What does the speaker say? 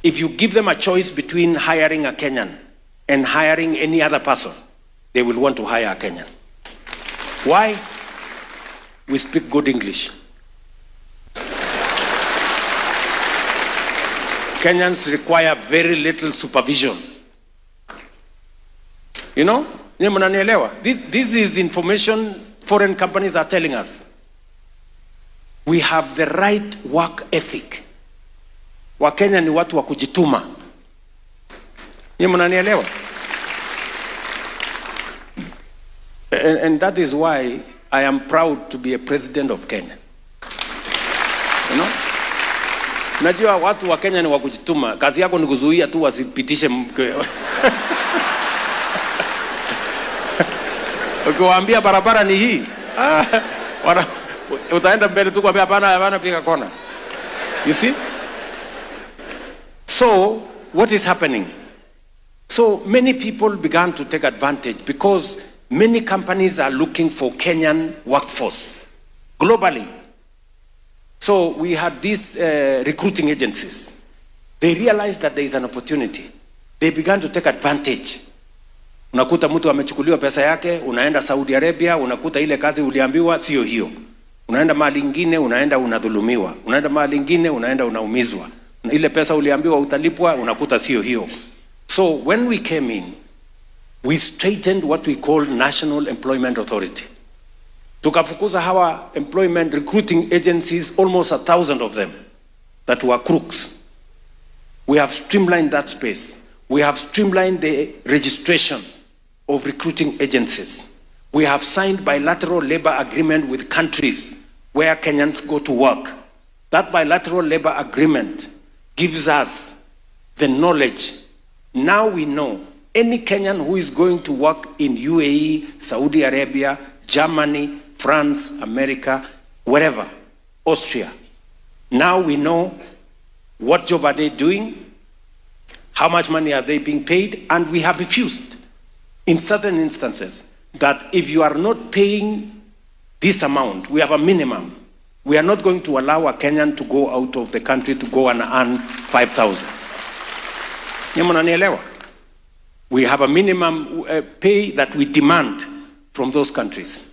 If you give them a choice between hiring a Kenyan and hiring any other person, they will want to hire a Kenyan. Why? We speak good English. Kenyans require very little supervision. You know? Nyie mnanielewa? This is information foreign companies are telling us. We have the right work ethic. Wakenya ni watu wa kujituma. Nyie mnanielewa? And that is why I am proud to be a president of Kenya. You know? Najua watu wa Kenya ni wa kujituma. Kazi yako ni kuzuia tu wasipitishe mke. Ukiwaambia barabara ni hii, utaenda mbele tu kuambia hapana, hapana, piga kona. You see? So, what is happening? So many people began to take advantage because many companies are looking for Kenyan workforce globally. So we had these recruiting agencies. They realized that there is an opportunity. They began to take advantage. Unakuta mtu amechukuliwa pesa yake, unaenda Saudi Arabia, unakuta ile kazi uliambiwa sio hiyo. Unaenda mahali ingine, unaenda unadhulumiwa. Unaenda mahali ingine, unaenda unaumizwa. Ile pesa uliambiwa utalipwa, unakuta sio hiyo. So when we came in, we straightened what we call National Employment Authority. Tukafukuza hawa employment recruiting agencies, almost 1,000 of them, that were crooks. We have streamlined that space. We have streamlined the registration of recruiting agencies. We have signed bilateral labor agreement with countries where Kenyans go to work. That bilateral labor agreement gives us the knowledge. Now we know any Kenyan who is going to work in UAE, Saudi Arabia, Germany, France, America, wherever, Austria. Now we know what job are they doing, how much money are they being paid, and we have refused in certain instances that if you are not paying this amount, we have a minimum. We are not going to allow a Kenyan to go out of the country to go and earn 5,000. Nyie mnanielewa? We have a minimum pay that we demand from those countries.